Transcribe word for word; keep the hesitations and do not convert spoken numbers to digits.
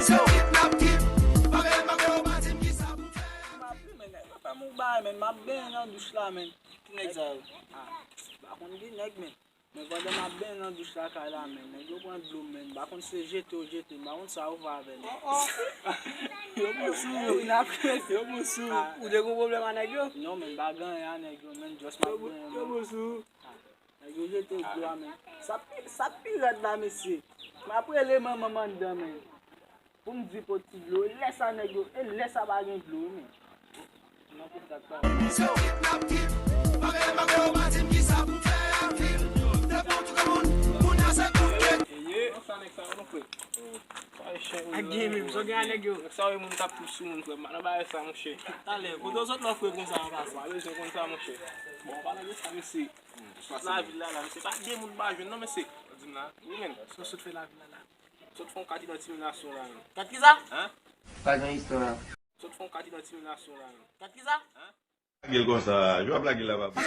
Se w kidnap kid. Mande, mande yo pa di m kisa pou m fè anpil. M ap li, men nèg yo fè m yon bagay, men m ap benyen nan douch la, men. Ki nèg sa yo? Ah, m pa konn ki nèg, men. Men pandan m ap benyen nan douch lakay la, men, nèg yo pran dlo m, men. M pa konn si se jete yo jete m, m pa konn sa yo fè avè l. Yo pou sou. Wi, n ap rete. Yo pou sou. Ah. Ou te gon pwoblèm ak nèg yo? Non, men, m pa gen anyen ak nèg yo, men, just m ap benyen, men. Yo pou sou. Ah. Nèg yo jete dlo a, men. Sa pi, sa pi rèd la, mesye. M ap rele manman m anndan, men. Pou m di pot ti dlo, e lè sa nèg yo, e lè sa pa gen dlo, men. Nan pou dat pa. Se w kidnap kid. Mande, mande yo pa di m kisa pou m fè anpil. Depi w touke moun, moun nan se kout kèk. Eye, sa nèg sa yo, non, frè. Sa e chen. Ak gen menm, sa gen a nèg yo. Nèg sa yo, moun k ap tou sou moun, frè. M pa nan bagay sa, monchè. Talè, kote w sot lò frè konsa an pasan? Pa bezwen konn sa, monchè. Bon, an palan de sa, mesye. Sot lavil la, la, mesye, pa gen moun pa jwenn, non, mesye. Di m la, wi, men. Sa w sot fè lavil la, la? Sot fè yon kat idantifikasyon la, men. Kat kisa? Hein? Pa gen istwa. Sot fè yon kat idantifikasyon la, men. Kat kisa? Hein? Lage l konsa, yo ap lage l la, papa.